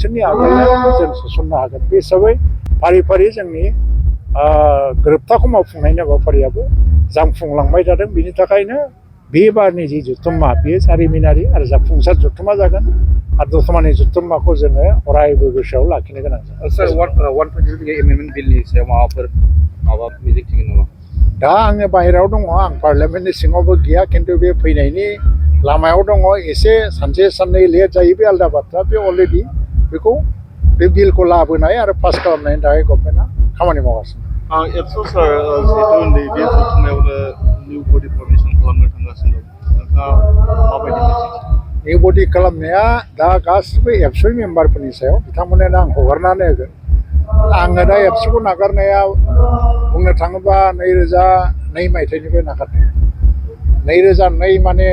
बोथोरनि आगोलनो जों सोसननो हागोन। बे हिसाबै फारि फारि जोंनि गोरोबथाखौ मावफुंनायनि हाबाफारियाबो जाफुंलांबाय थादों। बिनि थाखायनो बे बारनि जि जथुम्मा बेयो जारिमिनारि आरो जाफुंसार जथुम्मा जागोन आरो दतमानि जथुम्माखौ जोङो अरायबो गोसोआव लाखिनो गोनां जागोन। सार 120 एमेन्डमेन्ट बिलनि सायाव माबा मिजिं थिगोन नामा? दा आङो बाहेरायाव दङ, आं पार्लियामेन्टनि सिङावबो गैया, खिन्थु बे फैनायनि लामायाव दङ। एसे सानसे साननै लेट जायो बे आलादा बाथ्रा। बे अलरेडि बेखौ बे बिलखौ लाबोनाय आरो पास खालामनायनि थाखाय गभर्नमेन्टआ खामानि मावगासिनो। एबसु सार जिहेतु नैबे जथुम्मायावनो निउ बडि फर्मेसन खालामनो थांगासिनो दं, नोंथाङा माबायदि मिजिं? निउ बडि खालामनाया दा गासिबो एबसुनि मेम्बारफोरनि सायाव, बिथांमोननो आं हगारनानै होगोन। आङो दा एबसुखौ नागारनाया बुंनो थाङोबा 2002 मायथाइनिफ्राय नागारदों। 2002 माने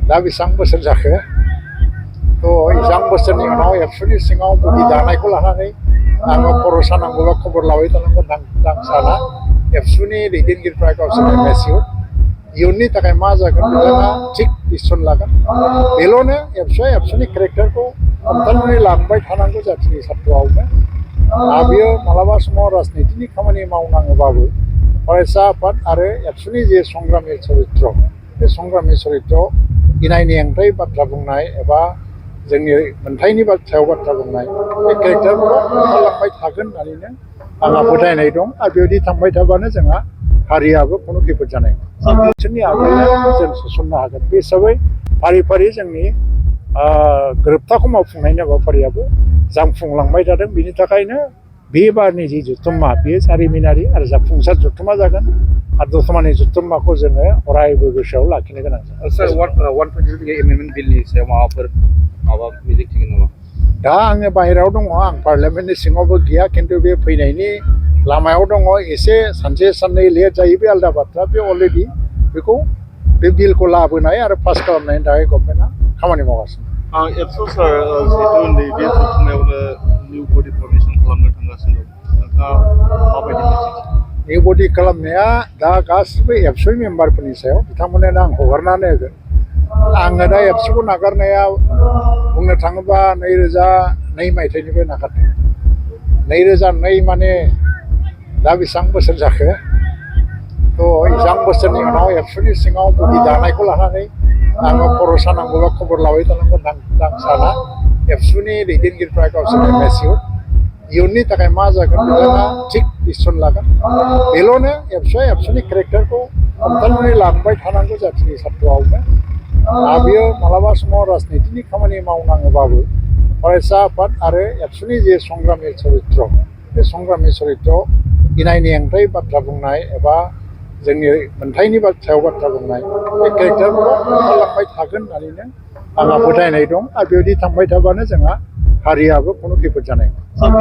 दा बेसेबां बोसोर जाखो? थ' इसां बोसोरनि उनाव एबसुनि सिङाव बडि दानायखौ लानानै आङो खर' सानांगौबा खबर लाबाय थानांगोन आं साना। एबसुनि दैदेनगिरिफ्रा गावसोरनि मेसिउर, इयुननि थाखाय मा जागोन बिथाङा थिग डिसिसन लागोन। बेल'नो एबसुआ एबसुनि केरेक्टारखौ हमथानानै लांबाय थानांगौ जाथिनि सार्थआवनो। बेयो मालाबा समाव राजनितिनि खामानि मावनाङोबाबो फरायसा आफाद आरो एबसुनि जे संग्रामि चरित्र, बे संग्रामि चरित्रआव इनायनि हेंथायै बाथ्रा बुंनाय एबा जोंनि मोन्थाइनि सायाव बाथ्रा बुंनाय, बे केरेक्टारफोरा ओंखारलांबाय थागोन होननानैनो आंहा फोथायनाय दं। आरो बेबायदि थांबाय थाबानो जोंहा हारियाबो खुनु खैफोद जानाय नङा। बोथोरनि आगोलनो जों सोसननो हागोन। बे हिसाबै फारि फारि जोंनि गोरोबथाखौ मावफुंनायनि हाबाफारियाबो जाफुंलांबाय थादों। बिनि थाखायनो बे बारनि जि जथुम्मा बेयो जारिमिनारि आरो जाफुंसार जथुम्मा जागोन आरो दतमानि जथुम्माखौ जोङो अरायबो गोसोआव लाखिनो गोनां जागोन। सार 120 एमेन्डमेन्ट बिलनि सायाव माबा मिजिं थिगोन नामा? दा आङो बाहेरायाव दङ, आं पार्लियामेन्टनि सिङावबो गैया, खिन्थु बे फैनायनि लामायाव दङ। एसे सानसे साननै लेट जायो बे आलादा बाथ्रा। बे अलरेडि बेखौ बे बिलखौ लाबोनाय आरो पास खालामनायनि थाखाय गभर्नमेन्टआ खामानि मावगासिनो। एबसु सार जिहेतु नैबे जथुम्मायावनो निउ बडि फर्मेसन खालामनो थांगासिनो दं, नोंथाङा माबायदि मिजिं? निउ बडि खालामनाया दा गासिबो एबसुनि मेम्बारफोरनि सायाव, बिथांमोननो आं हगारनानै होगोन। आङो दा एबसुखौ नागारनाया बुंनो थाङोबा 2002 मायथाइनिफ्राय नागारदों। 2002 माने दा बेसेबां बोसोर जाखो? थ' इसां बोसोरनि उनाव एबसुनि सिङाव बडि दानायखौ लानानै आङो खर' सानांगौबा खबर लाबाय थानांगोन आं साना। एबसुनि दैदेनगिरिफ्रा गावसोरनि मेसिउर, इयुननि थाखाय मा जागोन बिथाङा थिग डिसिसन लागोन। बेल'नो एबसुआ एबसुनि केरेक्टारखौ हमथानानै लांबाय थानांगौ जाथिनि सार्थआवनो। बेयो मालाबा समाव राजनितिनि खामानि मावनाङोबाबो फरायसा आफाद आरो एबसुनि जे संग्रामि चरित्र, बे संग्रामि चरित्रआव इनायनि हेंथायै बाथ्रा बुंनाय एबा जोंनि मोन्थाइनि सायाव बाथ्रा बुंनाय, बे केरेक्टारफोरा ओंखारलांबाय थागोन होननानैनो आंहा फोथायनाय दं। आरो बेबायदि थांबाय थाबानो जोंहा हारियाबो खुनु खैफोद जानाय नङा।